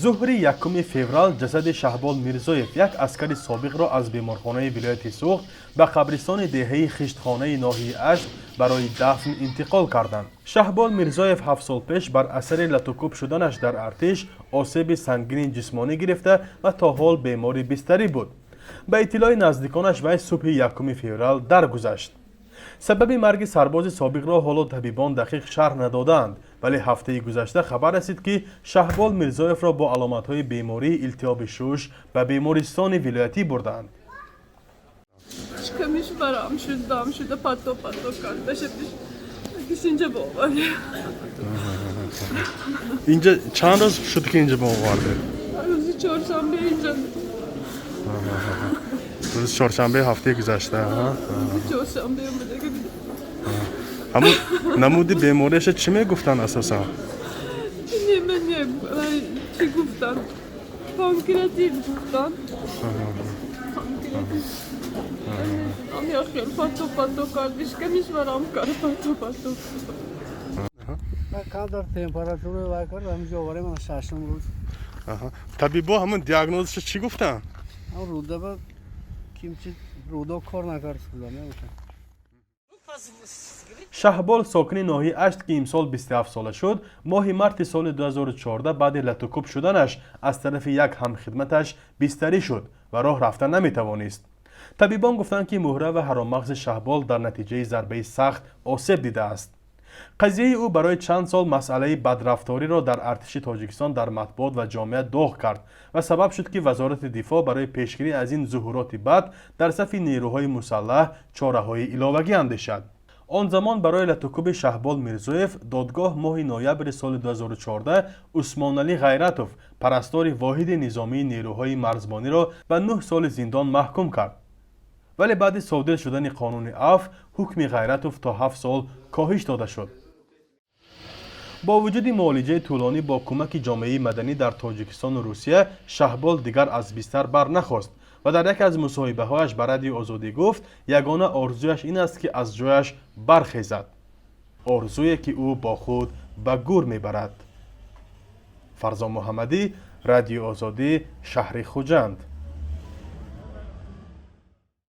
Зуҳри 1 феврал ҷасади Шаҳбол Мирзоев, як аскари собиқро, аз беморхонаи вилояти Суғд ба қабристони деҳаи Хиштхонаи ноҳияи Ашт барои дафн интиқол карданд. Шаҳбол Мирзоев 7 сол пеш бар асари латукӯб шуданаш дар артиш осеби сангини ҷисмонӣ гирифта ва то ҳол бемори бистарӣ буд. Ба иттилои наздиконаш, вай субҳи 1 феврал даргузашт. Сабаби марги сарбози собиқро ҳоло табибон дақиқ шарҳ надодаанд, вале ҳафтаи гузашта хабар расид, ки Шаҳбол Мирзоевро бо аломатҳои бемории илтиҳоби шуш ба бемористони вилоятӣ бурдаанд. Шикамиш барам шуд, дам шуда, пато пато карда шудиш. Инҷа боварӣ. Инҷа чанд рӯз шуд, ки инҷа оварде? Рӯзи чоршанбе инҷа. Рӯзи чоршанбеи ҳафтаи гузашта? Рӯзи чоршанбе омада. Ҳамун намуди бемориаша чӣ мегуфтанд асосан? Не, чӣ гуфтанд? Панкреатит гуфтанд. Панкреатит. Ами хел пато пато кард, шикамиш варам кард, пато пато. Камтар температура вай кард, ҳаминҷо оварем, ана шашум рӯз. Табибо ҳамун диагнозаша чӣ гуфтанд? Ҳам рӯдаба кимчи рӯдо кор накард шуда мебошад. Шаҳбол, сокини ноҳияи Ашт, ки имсол 27 сола шуд, моҳи марти соли 2014 баъди латукӯб шуданаш аз тарафи як ҳамхидматаш бистарӣ шуд ва роҳ рафта наметавонист. Табибон гуфтанд, ки муҳра ва ҳароммағзи Шаҳбол дар натиҷаи зарбаи сахт осеб дидааст. Қазияи ӯ барои чанд сол масъалаи бадрафториро дар артиши Тоҷикистон дар матбуот ва ҷомеа доғ кард ва сабаб шуд, ки Вазорати дифоъ барои пешгирӣ аз ин зуҳуроти бад дар сафи нерӯҳои мусаллаҳ чораҳои иловагӣ андешад. Он замон барои латукӯби Шаҳбол Мирзоев додгоҳ моҳи ноябри соли 2014 Усмоналӣ Ғайратов, парастори воҳиди низомии нерӯҳои марзбониро, ба 9 соли зиндон маҳкум кард, вале баъди содир шудани қонуни афв ҳукми Ғайратов то 7 сол коҳиш дода шуд. Бо вуҷуди муолиҷаи тӯлонӣ бо кӯмаки ҷомеаи маданӣ дар Тоҷикистону Русия, Шаҳбол дигар аз бистар барнахост ва дар яке аз мусоҳибаҳояш ба Радиои Озодӣ гуфт, ягона орзуяш ин аст, ки аз ҷояш бархезад, орзуе, ки ӯ бо худ ба гур мебарад. Фарзон Муҳаммадӣ, Радиои Озодӣ, шаҳри Хуҷанд.